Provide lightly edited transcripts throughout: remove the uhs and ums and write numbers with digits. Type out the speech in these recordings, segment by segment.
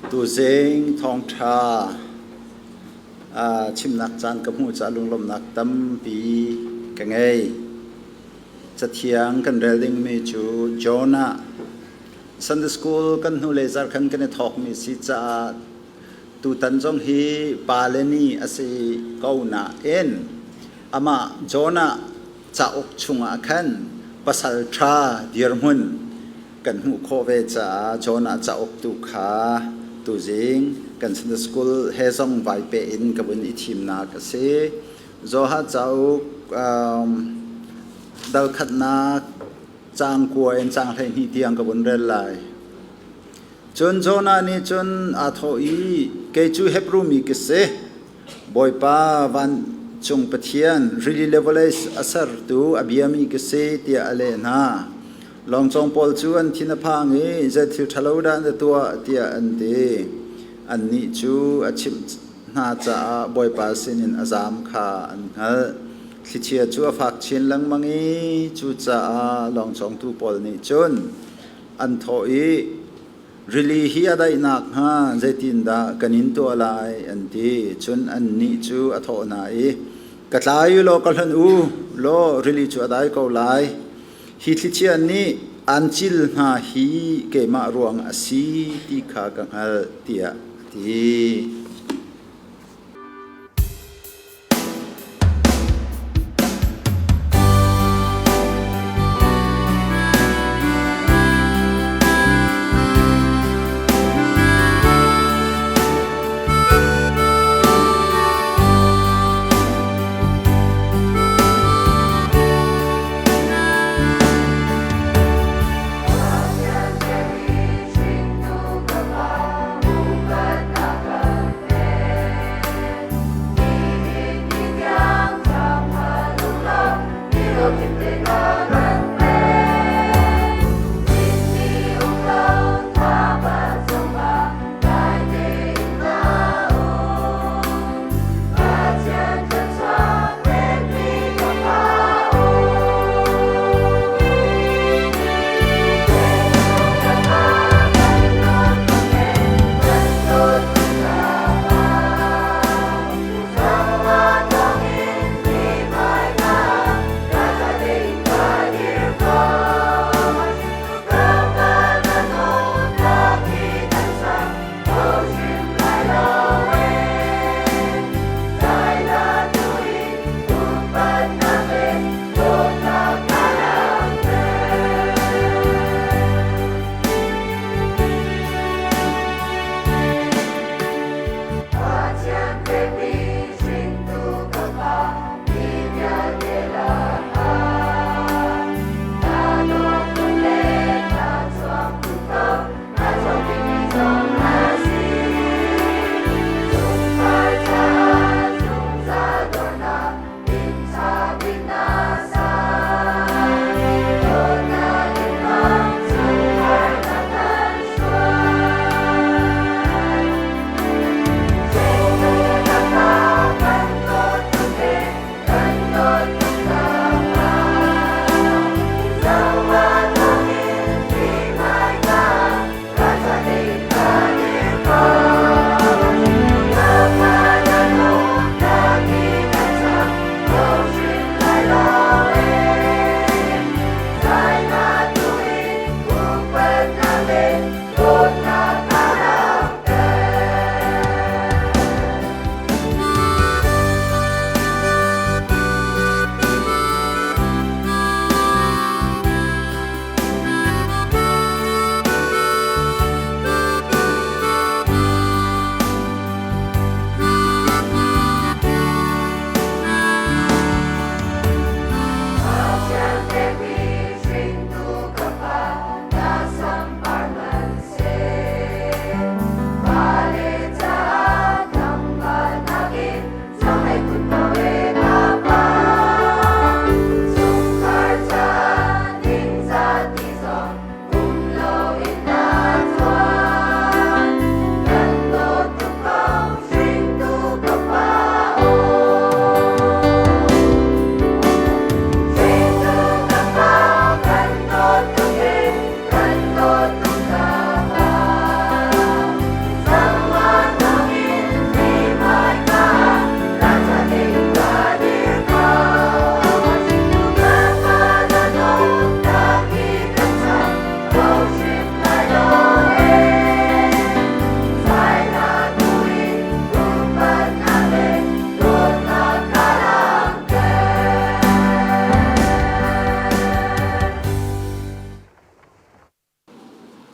Tuzing thawngṭha chimnak caan ka hmuh caah lunglawmhnak tampi ka ngei. Cathiang kan rel dingmi cu Jonah Sunday School kan hnulei zarh khan kan i thawkmi si caah tutan zong hi pale ni a si ko nain amah Jonah cauk chungah khan pasal ṭha dirhmun kan hmuh khawh ve caah Jonah cauk tu kha tuzing kan Sunday School he zong vai peh in ka vun i thimnak a si. Joha cauk dal khatnak caang kua in caang 12 tiang ka vun rel lai. Cun Jonah nih cun aa thawh i, Kei cu Hebru mi ka si. Bawipa vancung Pathian, rili le vawlei a sertu a biami ka si, tiah a leh hna. Lawngcawng pawl cu an thin a phang i zei thil ṭhalo dah na tuah, tiah an ti. Annih cu a chimh hna caah Bawipa sinin a zaam kha an hngalh. Thlichia cu a fak chin lengmang i cucaah lawngcawngtu pawl nih cun an thawh i, Rili hi a daih nakhnga zeitindah kan in tuah lai, an ti. Cun annih cu a thawh hna i, Ka tlai u law ka hlonh u law rili cu a dai ko lai. Hi thlichia nih aan cil hna hi keimah ruang a si ti kha ka hngalh, tiah a ti.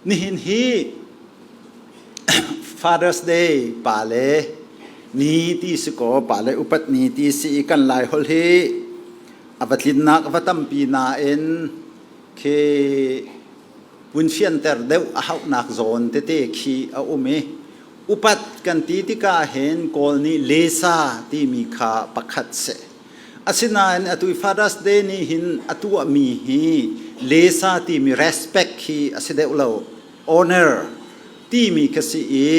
Nihin hi Father's Day pale ni ti si kaw pale upat ni ti si i kan lai holh hi a va tlinnak a va tampi nain khi vun fianter deuh a hauhnak zawn tete khi a um i upat kan ti tikah hin Kawl nih lesa timi kha pakhat si. Asinain atu i Father's Day nih hin a tuahmi hi lesa timi respect hi a si deuh lo. Honor timi kha si i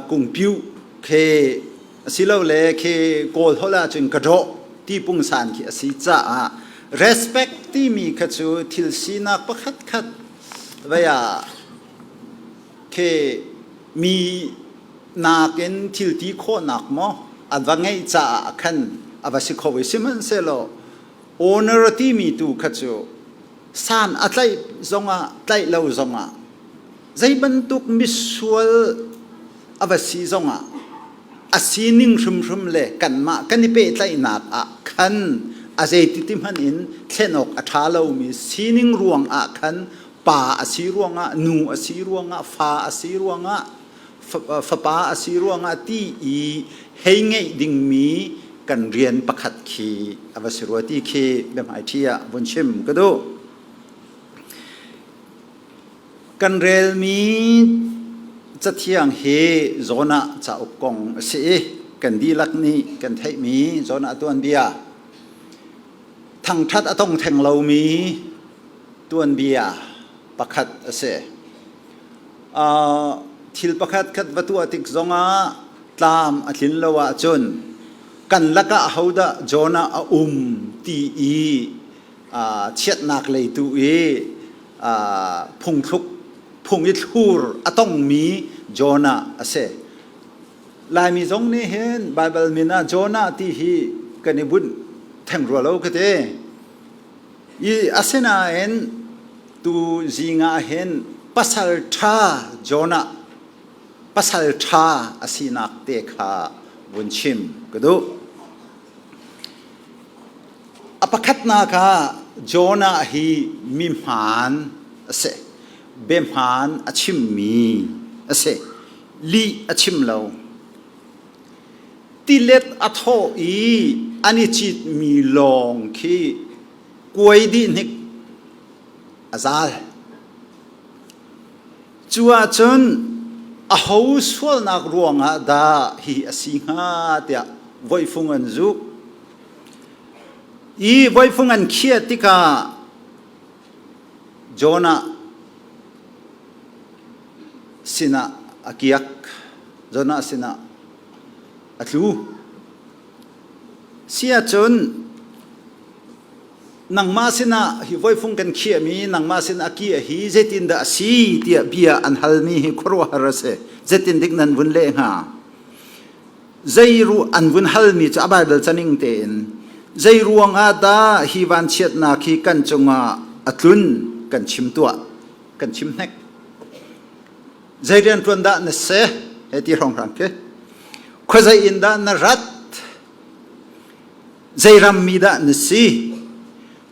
kungpiu khi asilole khi Kawl holh ahcun ka dawh ti pungsan khi a si caah respect timi kha cu thil sinak pakhat khat vei ah khi mi nakin thil ti khawhnak maw an va ngeih caah khan a va si kho i sihmanhsehlaw owner timi tu kha cu san a tlaih zongah tlaih lo zongah zei bantuk misual a va si zongah a sining hrimhrim le kanmah kan i pehtlaihnak ah khan a zeiti ti hmanh in thlen awk a ṭha lomi sining ruang ah khan pa a si ruangah nu a si ruangah fa a si ruangah fapa a si ruangah ti i hei ngeih dingmi kan rian pakhat khi a va si rua ti khi biahmaiṭhi ah vun chim ka duh. Kan relmi cathiang hi Jonah cauk kong a si i kan dihlak nih kan theihmi Jonah tuanbia thangṭhat a tong theng lomi tuanbia pakhat a si. Thil pakhat khat va tuah tik zongah tlam a tlin lo ahcun kan lakah ahodah Jonah a um ti i chiatnak lei tu i phungthluk phung i thlur a tongmi Jonah a si. Laimi zong nih hin Baibal min ah Jonah ti hi kan i bunh theng rua lo ka ti. I asinain tu zing ah hin pasal ṭha Jonah pasal ṭha a sinak te kha vun chim ka duh. A pakhatnak ah Jonah hi mi hmaan a si. Biahmaan a chimmi a si. Lih a chim lo. Tilet a thawh i an i citmi lawng khi kuai dih hnik a zal. Cu ahcun aho sualnak ruangah dah hi a si hnga tiah voifung an zuk. I voifung an khiah tikah Jonah sinah a kiak. Jonah sinah a tlu. Si ahcun nangmah sinah hi voifung kan khiahmi nangmah sinah a kiah hi zeitindah a si tiah bia an halmi hi khuaruahhar a si. Zeitin dik nan vun leh hnga? Zei ru an vun halmi cu a Baibal caning tein zei ruang ah dah hi vanchiatnak hi kan cungah a tlun kan chim tuah kan chim hnek. Zei rianṭuan dah na si? He ti hrawnghrang khi. Khuazei in dah na rat? Zei rammi dah na si?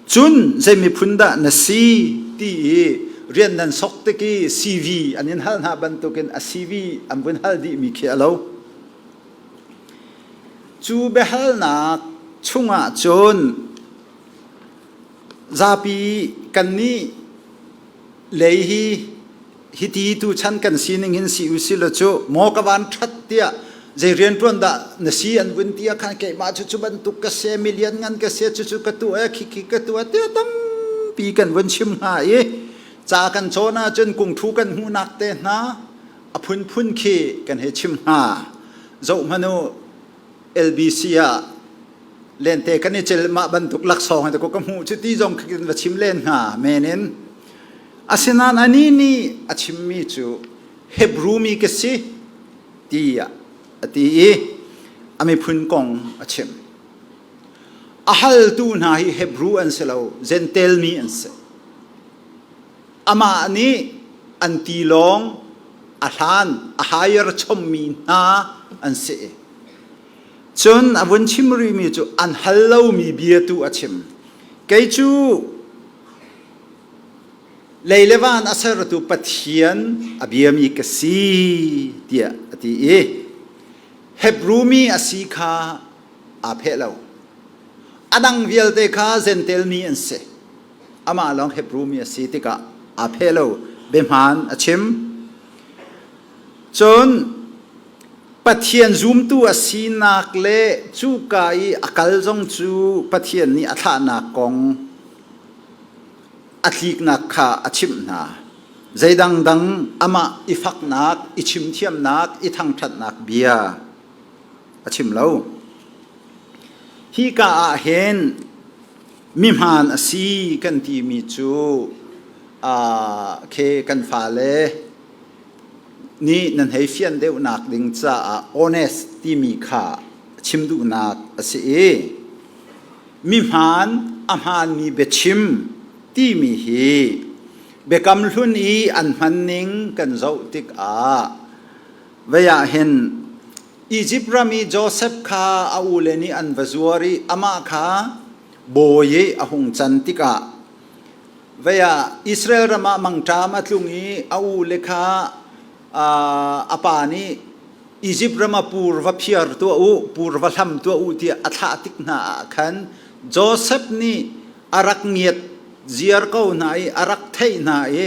Cun zei miphun dah na si? Ti i rian nan sok tik i CV an in hal hna bantukin a CV an vun hal dihmi khi a lo. Cu biahalnak chungah cun zapi kannih lei hi hiti tuchan kan sining hin si u si law cu maw ka van ṭhat tiah zei rianṭuan dah na si an vun ti ah khan keimah cu cu bantuk ka si milian ngan ka si cucu ka tuah e khikhi ka tuah tiah tampi kan vun chim hnga i ca kan cawn ahcun kungthu kan hmuhnak te hna a phunphun khi kan hei chim hnga zoh hmanh u LBC ah lente kan i cel mah bantuk laksawng he ka hmuh cu ti zong khi kan va chim len hnga men in Asinain anih nih a chimmi cu Hebru mi ka si tiah a ti i a miphun kong a chim. A haltu hna hi Hebru an si lo, Jentail mi an si. Amah nih an tilawng a hlan, a hire chommi hna an si. Cun a vun chim rihmi cu an hal lomi bia tu a chim. Kei cu. Lei le van a sertu Pathian a biami ka si tiah a ti i Hebru mi a si kha aa pheh lo. A dang vialte kha Jentail mi an si. Amah lawng Hebru mi a si tikah aa pheh lo. Biahmaan a chim. Cun Pathian zumtu a sinak le cuka i a kal zong cu Pathian nih a thlahnak kong a tliknak kha a chimh hna. Zeidang dang amah i faknak, i chimthiamnak, i thangṭhatnak bia a chim lo. Hika ah hin mihmaan a si kan timi cu khi kan fale nih nan hei fian deuhnak ding caah honest timi kha chim duhnak a si i mihmaan a hmaanmi biachim timi hi biakam hlun i an hmanning kan zoh tikah vei ah hin Izipt ram i Josef kha a ule nih an va zuar i amah kha bawi i a hung can tikah vei ah Israel ram ah mangṭam a tlung i a ule kha a pa nih Izipt ram ah pur va phiar tuah u, pur va hlam tuah u tiah a thlah tik hna ah khan Josef nih a rak ngiat ziar ko hna i a rak theih hna i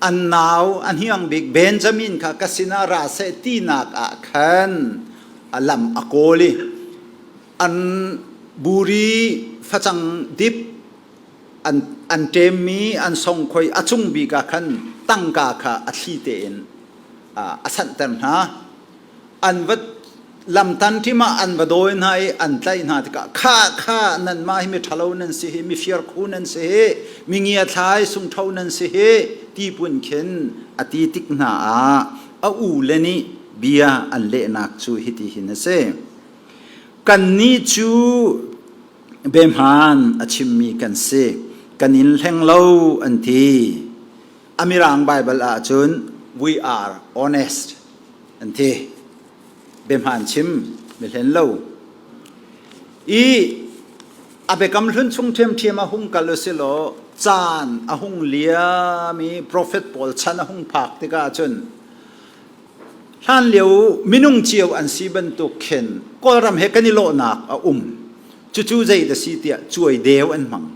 an nau a hniang bik Benjamin kha ka sinah ra seh tinak ah khan a lam a kawl i an buri facang dip an an ṭemmi an songkhoi a cung bik ah khan tangka kha a thli tein a sanhter hna. An va lamtan ṭim ah an va dawi hna i an tlaih hna tikah kha kha nanmah hi mi ṭhalo nan si hi mi firkhu nan si hi mi ngiathlai sungṭho nan si hi ti pun khin a ti tik hna ah a u le nih bia an lehnak cu hiti hin a si. Kannih cu biahmaan a chimmi kan si kan in hleng lo an ti. A Mirang Baibal ahcun we are honest an ti. Biahmaan chim mi hlen lo. I a biakam hlun chung ṭhiamṭhiam a hung kal u law caan a hung liam i profet pawl chan a hung phak tikah cun hlan lio minung cio an si bantuk khin Kawlram he kan i lawhnak a um. Cucu zei dah si tiah cuai deu an hmang.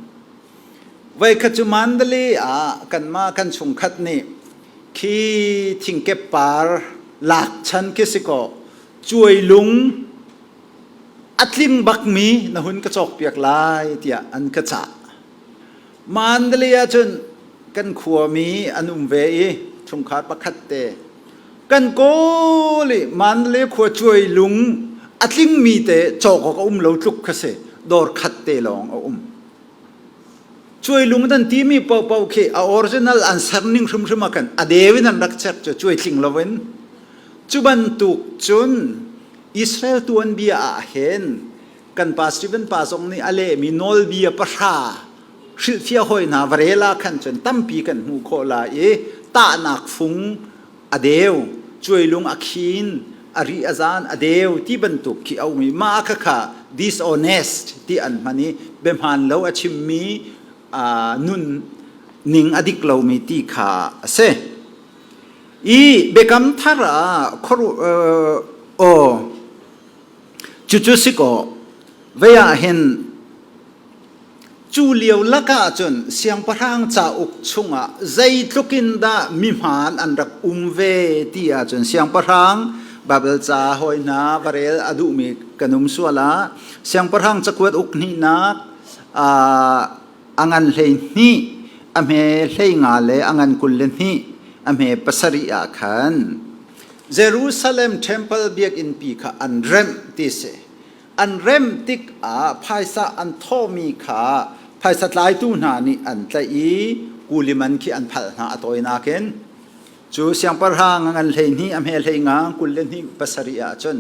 Voikhat cu Mandalay ah kanmah kan chungkhat nih khi thingkep par lak chan khi si kaw cuai lung a tling bakmi na hun ka cawkpiak lai tiah an ka cah. Mandalay ah cun kan khuami an um ve i chungkhar pakhat te kan kawl i Mandalay khua cuai lung a tlingmi te cawk awk a um lo tluk kha si dawr khat te lawng a um. Cuailung nan timi paohpaoh khi a original an serning hrimhrim ah khan a deu in an rak chek cu cuai tling loin cu bantuk cun Israel tuanbia ah hin kan pa Stephen pa zong nih a lehmi nawlbia pahra hrilhfiah hawi hna va rel ah khan cun tampi kan hmuh khawh lai i tahnak fung a deu cuailung a khin a ri a zan a deu ti bantuk khi a um i mah kha kha dishonest ti an hman i biahmaan lo a chimmi nun ning a dik lomi ti kha a si. I biakam thar ah aw cucu si kaw vei ah hin Cu lio lakah cun siangpahrang cauk chungah zeitluk in dah mihmaan an rak um ve ti ahcun siangpahrang Baibal ca hawi hna va rel a duhmi kan um sual ah siangpahrang cakuat uk hnihnak a ngan 12 a hme 15 le a ngan 22 a hme pasarih ah khan Jerusalem temple biakinnpi kha an remh ti si. An rem tikah phaisa an thawhmi kha phaisa tlaitu hna nih an tlaih i kuliman khi an phalh hna a tawinak in. Cu siangpahrang a ngan 12 a hme 15 22 pasarih ah cun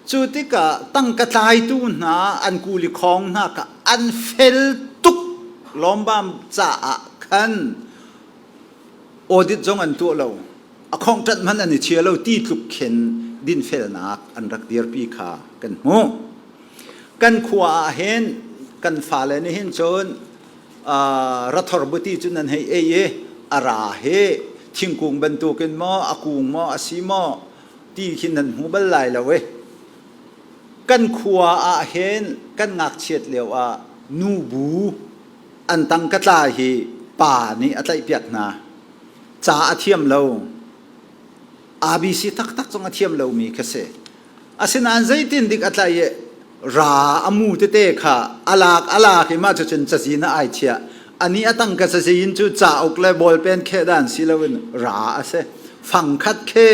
cu tikah tangka tlaitu hna an kuli khawng hna kha an fel tuk lawmbam caah khan audit zong an tuah lo. A khongṭanh hmanh an i chia lo ti tluk khin dinfelnak an rak dirpi kha kan hmuh. Kan khua ah hin kan fale nih hin cun Rathor buti cu nan hei ei i a ra hi thingkung bantukin maw a kung maw a si maw ti khi nan hmu bal lai lo e. Kan khua ah hin kan ngakchiat lio ah nubu an tangka tla hi pa nih a tlaihpiak hna. Ca a thiam lo. ABC taktak zong a thiam lomi kha si. Asinain zeitin dik a tlaih i ra a mu tete kha a lak a lak i mah cucun cazin ah ai chiah. Ani a tangka cazin cu cauk le ballpen khehdan si loin ra a si. Fang khat khe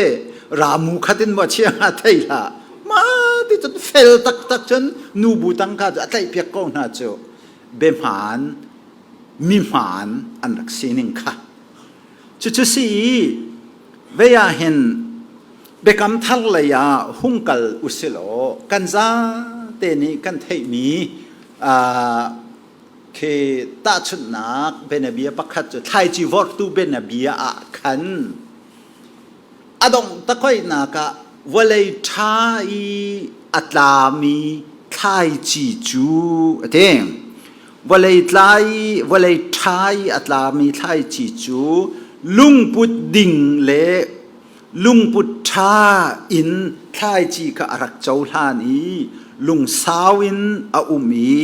ra mu khat in maw chia hnga thei hlah. Mah ti cun fel taktak cun nubu tangka cu a tlaihpiak ko hna cu biahmaan mi hmaan an rak sining kha. Cucu si i vei ah hin biakam thar lei ah hung kal usilaw kan zate nih kan theihmi khi tahchunhnak bianabia pakhat cu thlaici vorhtu bianabia ah khan a dongh takoinak ah vawlei ṭha i a tlami thlaici cu a ti. Vawlei tla i vawlei ṭha i a tlami thlaici cu lungput ding le lungput ṭha in thlaici kha a rak cohlan i lungsau in a um i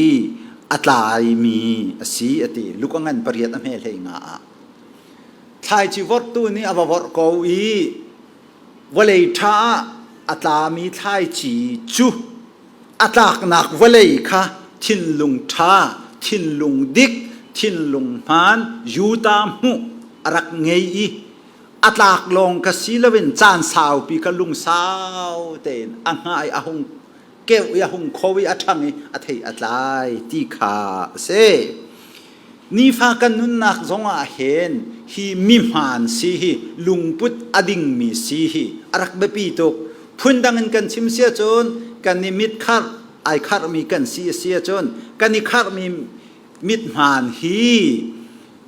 a tlaimi a si a ti. Luka ngan pariat a hme hlei nga ah. Thlaici vorhtu nih a va vorh ko i vawlei ṭha ah a tlami thlaici cu a tlaknak vawlei kha thinlung ṭha, thinlung dik, thinlung hmaan, Juta hmuh a rak ngei i a tlak lawng kha si loin caan saupi kha lungsau tein a hngah i a hung keuh i a hung kho i a ṭhang i a thei a tlai ti kha a si. Nifa kan nunnak zongah hin hi mihmaan si hi lungput a dingmi si hi a rak biapi tuk. Phundang in kan chim si ahcun kan i mit kharh ai kharhmi kan si a si ahcun kan i kharhmi mithmaan hi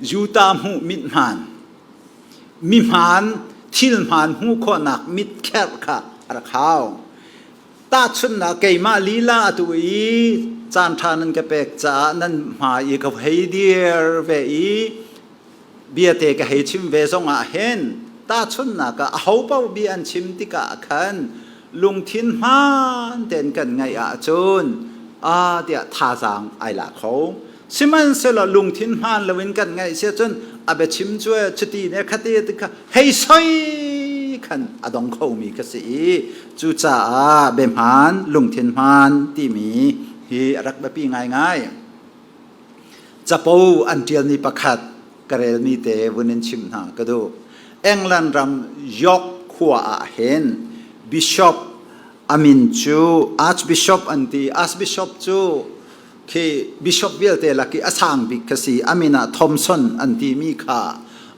Juta hmuh mithmaan mihmaan thil hmaan hmuh khawhnak mit kherh kha a rak hau. Tahchunhnak keimah lila atu i caanṭha nan ka pek caah nan hmai i ka hei dir ve i biate ka hei chim ve zongah hin tahchunhnak ah ahopaoh bia an chim tikah khan lungthin hmaan tein kan ngaih ahcun a tiah thazaang ai la kho. Sihmanhsehlaw lungthin hmaan loin kan ngaih si ahcun a biachim cu cuti ne khati ti kha hei soi khan a dong khomi ka si i cucaah biahmaan lungthin hmaan timi hi a rak biapi ngaingai. Capo an ṭialmi pakhat ka relmi te vun in chim hna ka duh. England ram York khua ah hin Bishop a min cu Archbishop an ti. Archbishop cu khi bishop vialte lak i a sang bik kha si a min ah Thomson an timi kha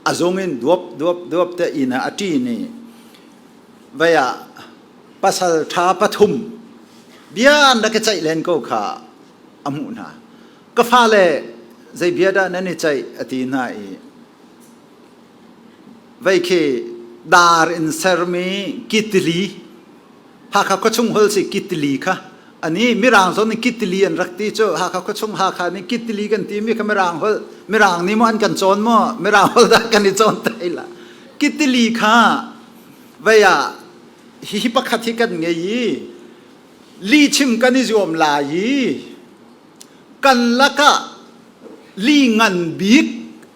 a zung in duap duap duap te inn ah a ṭin i vei ah pasal ṭha pathum bia an rak i ceih len ko kha a hmuh hna. Ka fale zei bia dah nan i ceih a ti hna i vei khi dar in sermi kitili Hakha khuachung hol si kitili kha ani mirang zong nih kitili an rak ti cu Hakha khuachung Hakha nih kitili kan ti mi kha mirang hol mirang nih maw an kan cawn maw mirang hol dah kan i cawn tai la kitili kha vei ah hihi pakhat hi kan ngei i li chim kan i zuam lai i kan lakah li ngan bik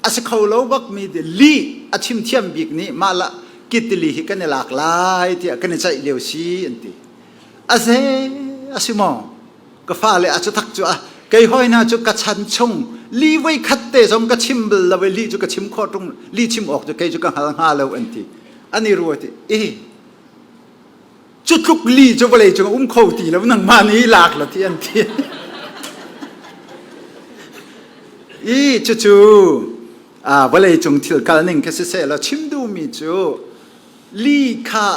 a si kho lo bak mi li a chim thiam bik nih mah la kitili hi kan i lak lai tiah kan i ceih lio si an ti a ze a si maw ka fale a cu thak cu a kei hoi hna cu ka chan chung li voi khat te zong ka chim bal lo li cu ka chim khawh tung li chim awk cu kei cu ka hngal hnga lo an ti ani rua ti e Cu tluk li cu vawlei cung um kho ti lo nangmah nih lak la ti an ti. I cucu vawlei cung thil kal ning kha siseh law chim duhmi cu li kha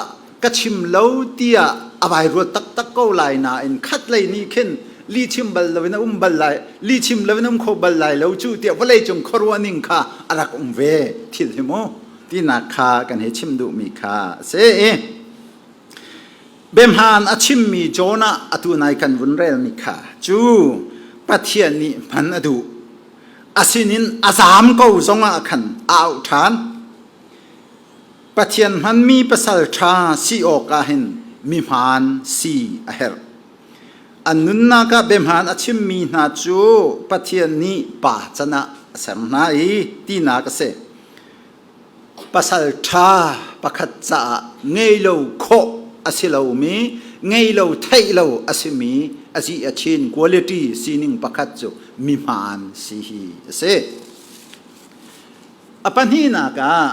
ka chim lo tiah a vai ruat taktak ko lai nain khat lei nih khin li chim bal loin a um bal lai li chim loin um kho bal lai lo cu tiah vawlei cung khuaruah ning kha a rak um ve thil hi mu tinak kha kan hei chim duhmi kha a si. Biahmaan a chimmi Jonah atu nai kan vun relmi kha cu Pathian nih hman a duh. A sinin a zaam ko zongah khan a auh ṭhan. Pathian hmanmi pasal ṭha si awkah hin mihmaan si a herh. An nunnak ah biahmaan a chimmi hna cu Pathian nih pa can ah a ser hna i tinak a si. Pasal ṭha pakhat caah ngei lo khawh a si lomi, ngei lo theih lo a simi a si a chin quality sining pakhat cu mihmaan si hi a si. A pahnihnak ah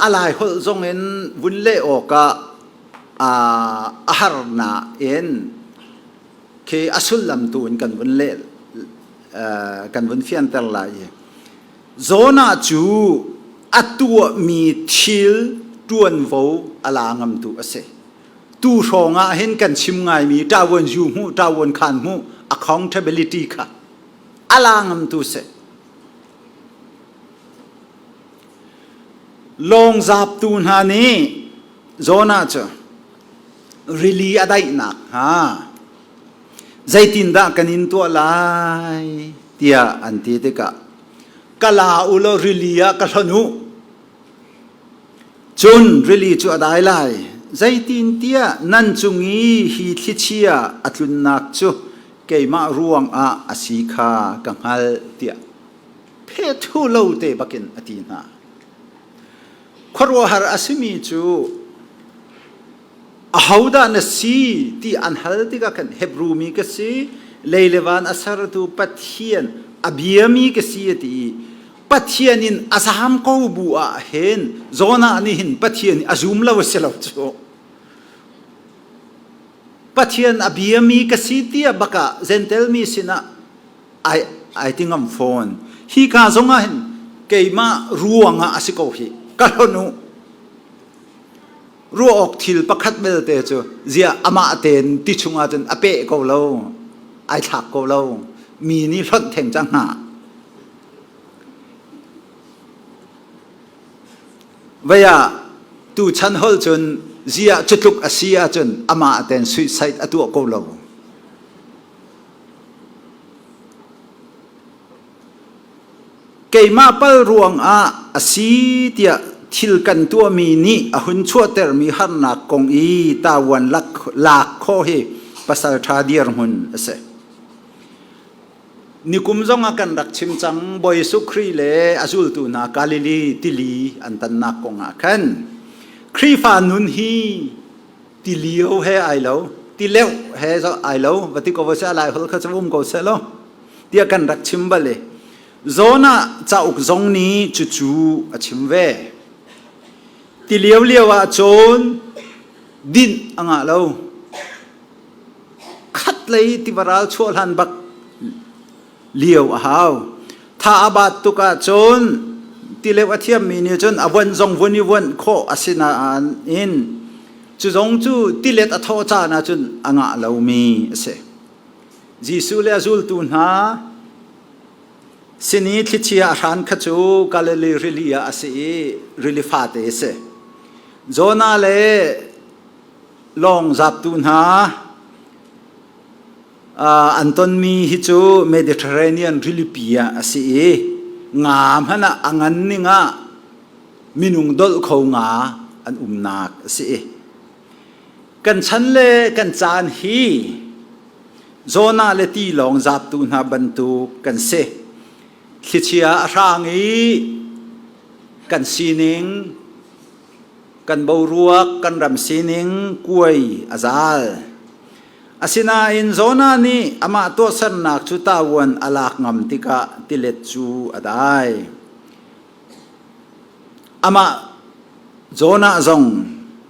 a laiholh zong in vun leh awkah a har nain khi a sullam tu in kan vun leh kan vun fianter lai i Jonah cu a tuahmi thil ṭuanvo a la ngamtu a si. Tu hrawng ah hin kan chim ngaimi ṭavuan yu hmuh ṭavuan khan hmuh accountability kha a la ngamtu si. Lawng zaptu hna nih Jonah cu rili a daih nakhnga zeitindah kan in tuah lai tiah an ti tikah ka la u law rili ah ka hlonh u. Cun rili cu a dai lai. Zeitintiah nan cung i hi thlichia a tlunnak cu keimah ruangah a si kha ka hngalh tiah phethu lo te bakin a ti hna. Khuaruahhar a simi cu ahodah na si ti an hal tikah khan Hebru mi ka si, lei le van a sertu Pathian a biami ka si a ti i Pathian in a zaam ko bu ah hin Jonah nih hin Pathian a zum lo a si lo cu. Pathian a biami ka si tiah bakah Gentel mi sinah ai ai ti ngam fawn. Hi ka zongah hin keimah ruangah a si ko hi. Ka hlonh u. Ruah awk thil pakhat belte cu ziah amah tein ti chungah cun a peh ko lo, ai thlak ko lo. Mi nih hlonh theng cang hna. Vei ah tuchan holh cun ziah cutluk a si ahcun amah tein suicide a tuah ko lo. Keimah pal ruangah a si tiah thil kan tuahmi nih a hun chuahtermi harnak kong i tavuan lak khawh hi pasal ṭha dirhmun a si. Nikum zong ah kan rak chim cang Bawi Jesuh Khrih le a zultu hna Galilee tili an tannak kong ah khan Khrihfa nun hi tilio he ai lo tileuh he ai lo va ti ko va se lai hol kha cu um ko se lo tiah kan rak chim bal i Jonah cauk zong nih cucu a chim ve tilio lio ah cun dinh a ngah lo khat lei tivaral chuah hlan bak lio a hau tha a bat tuk ahcun tileu a thiammi nih cun a vuan zong vun i vuanh khawh a si nain cu zong cu tilet a thawh caan ahcun a ngah lomi a si. Jesuh le a zultu hna sin i thlichia a hran kha cu Galilee rili ah a si i rili fate a si. Jonah le lawng zaptu hna an tonmi hi cu Mediterranean rilipi ah a si i nga hmanh ah a ngan ning ah minung dolh kho nga an umnak a si i kan chan le kan caan hi Jonah le tilawng zaptu hna bantuk kan si. Thlichia a hrang i kan sining kan boruak kan ram sining kuai a zal. Asinain Jonah nih amah tuahsernak cu tavuan a lak ngam tikah tilet cu a dai. Amah Jonah zong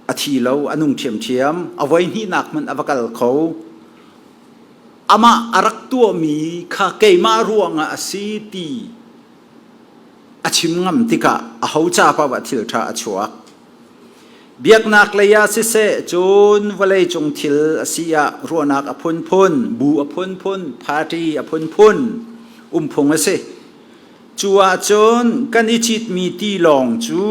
a thi lo, a nung ṭhiamṭhiam, a voi hnihnak hmanh a va kal kho. Amah a rak tuahmi kha keimah ruangah a si ti a chim ngam tikah aho ca paoh ah thil ṭha a chuak. Biaknak lei ah siseh, cun vawleicung thil a si ah ruahnak a phunphun, bu a phunphun, party a phunphun umphung a si. Cu ahcun kan i citmi tilawng cu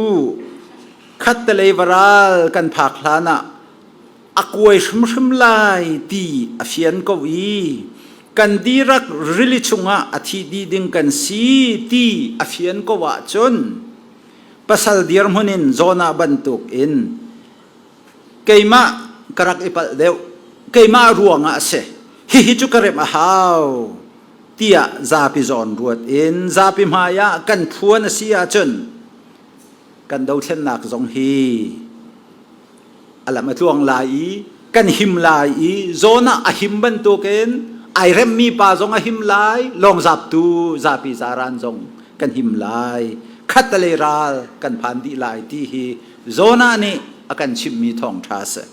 khattelei varal kan phak hlan ah a kuai hrimhrim lai ti a fian ko i. Kan dirak rili chungah a thi dih ding kan si ti a fian ko ahcun pasal dirhmun in Jonah bantuk in keimah ka rak i palh deuh, keimah ruangah a si, hihi cu ka remh a hau tiah zapi zawn ruat in zapi hmai ah kan phuan a si ahcun kan dothlennak zong hi a lam a tluang lai i kan him lai i zawn ah a him bantukin ai remmi pa zong a him lai, lawngzaptu zapi zaran zong kan him lai, khattelei ral kan phan dih lai ti hi Jonah nih a kan chimhmi thawngṭha a si.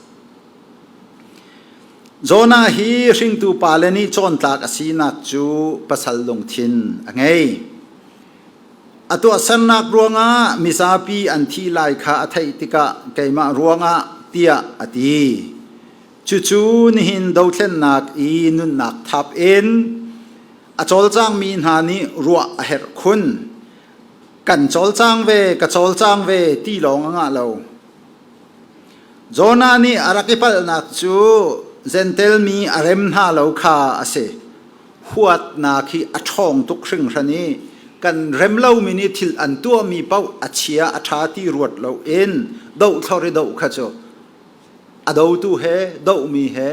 Jonah hi hringtu pale nih cawntlak a sinak cu pasal lungthin a ngei. A tuahsernak ruangah mizapi an thih lai kha a theih tikah keimah ruangah tiah a ti. Cucu nihin dothlennak i nunnak thap in a cawlcangmi hna nih ruah a herh khun. Kan cawlcang ve, ka cawlcang ve ti lawng a ngah lo. Jonah nih a rak i palhnak cu Gentel mi a rem hna lo kha a si. Huatnak hi a ṭhawng tuk hringhran i kan rem lomi nih thil an tuahmi paoh a chia a ṭha ti ruat loin dohthlor i doh kha cu a dotu he dohmi he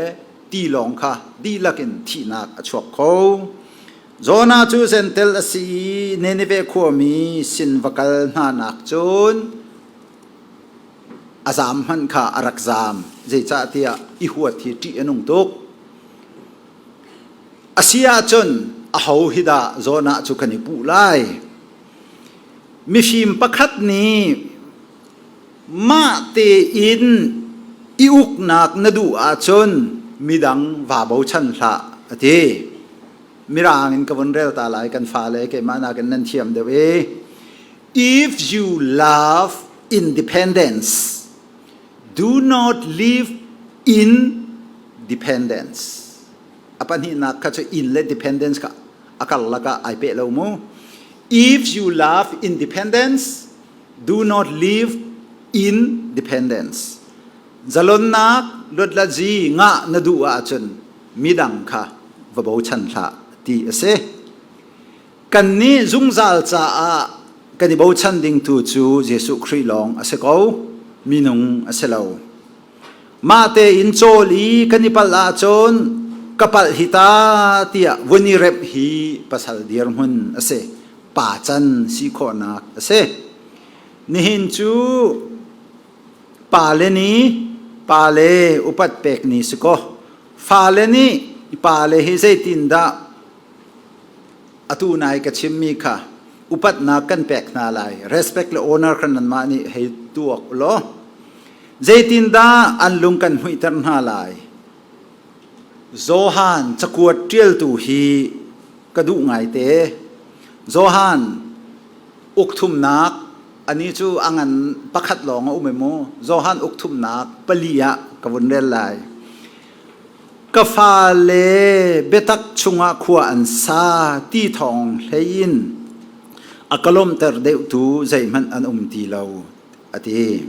ti lawng kha dihlak in thihnak a chuak kho. Jonah cu Gentel a si i Nineveh khuami sin va kal hna nak cun a zaam hmanh kha a rak zaam. Zeicahtiah i huat hi ṭih a nung tuk. A si ahcun aho hi dah Jonah cu kan i puh lai? Mifim pakhat nih mah tein i uknak na duh ahcun midang vaa bochan hlah a ti. Mirang in ka vun rel ta lai kan fale keimah nakin nan thiam deuh i if you love independence do not live in dependence. A pahnihnak kha cu in le dependence kha a karlak ah ai peh lo mu. If you love independence, do not live in dependence. Zalonnak luatlazi ngah na duh ahcun midang kha va bochan hlah ti a si. Kannih zungzal caah kan i bochan ding tu cu Jesuh Khrih lawng a si ko, minung a si lo. Mah tein cawl i kan i palh ahcun ka palh hi ta tiah vun i remh hi pasal dirhmun a si, pa can si khawhnak a si. Nihin cu pale nih pale upat pek ni si kaw, fale nih pale hi zeitindah atu nai ka chimmi kha upatnak kan pek hna lai, respect le honor kha nanmah nih hei tuak ulaw zeitindah an lung kan hmuihter hna lai? Johan cakuat ṭialtu hi ka duh ngaite. Johan ukthumnak ani cu a ngan pakhat lawng a um mu. Johan ukthumnak pali ah ka vun rel lai. Ka fale biatak chungah khua an sa ti thawng hlei in a ka lawmhter deuhtu zeihmanh an um ti lo, a ti.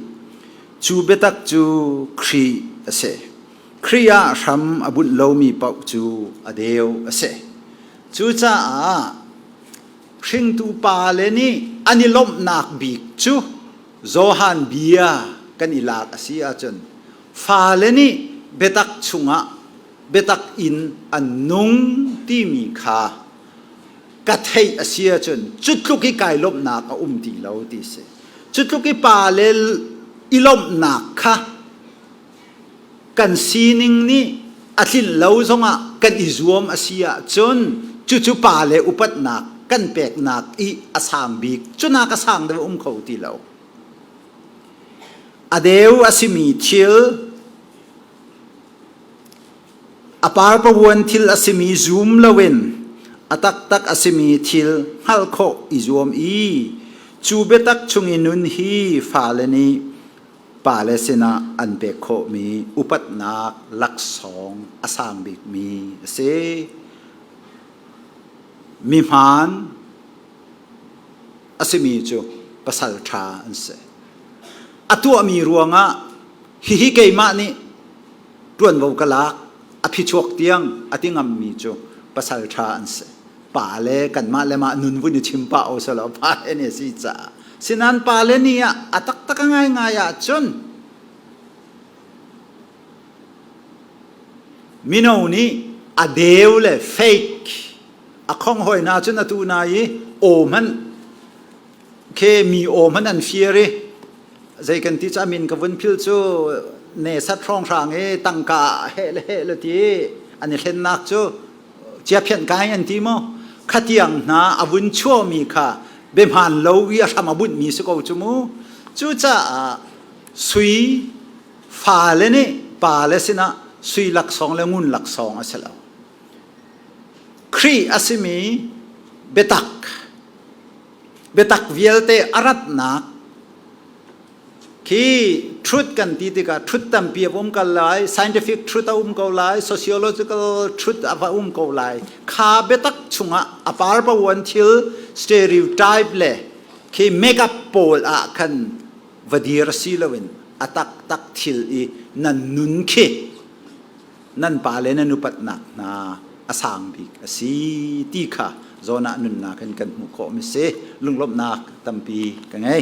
Cu biatak cu Khrih a si. Khrih ah hram a bunh lomi paoh cu a deu a si. Cucaah hringtu pale nih an i lawmhnak bik cu Johan bia kan i lak a si ahcun fale nih biatak chungah biatak in an nung timi kha ka theih a si ahcun cu tluk i kai lawmhnak a um ti lo ti si. Cu tluk i pale i lawmhnak kha kan sining nih a tlinh lo zongah kan i zuam a si ahcun cucu pale upatnak kan peknak i a sang bik cunak a sang deuh um kho ti lo. A deu a simi thil, a parpavuan thil a simi zum loin a taktak a simi thil hngalh khawh i zuam i cu biatak chung i nun hi fale nih pale sinah an pek khawhmi upatnak laksawng a sang bikmi a si. Mi hmaan a simi cu pasal ṭha an si. A tuahmi ruangah hihi keimah nih ṭuanvo ka lak, a phichuak tiang a ti ngammi cu Pasal ṭha an si. Pa le kanmah le mah nun vun i chim pah o selaw pa le nih a si caah. Sinan pa le ni ah a taktak a ngaingai ahcun mino nih a deu le fake a khong hoi na cun atu na i aw hmanh khe mi aw hmanh an fir i zei kan ti cu a min ka vun phil cu ne sat hrawnghrang i tangka he le he le ti an i hlennak cu chiaphianh kai an ti maw khatiang hna a vun chuahmi kha biahmaan lo i a hram a bunhmi si ko cu mu. Cucaah sui fale nih pale sinah sui laksawng le ngun laksawng a si lo. Khrih a simi biatak biatak vialte a ratnak khi truth kan ti tikah truth tampi a um ko lai, scientific truth a um ko lai, sociological truth a va um ko lai. Kha biatak chungah a parpavuan thil stereotype le khi makeup pawl ah khan va dir si loin a taktak thil i nan nun khi nan pa le nan upatnak hna a sang bik a si ti kha Jonah nunnak in kan hmuh khawh mi si. Lunglawmhnak tampi ka ngei.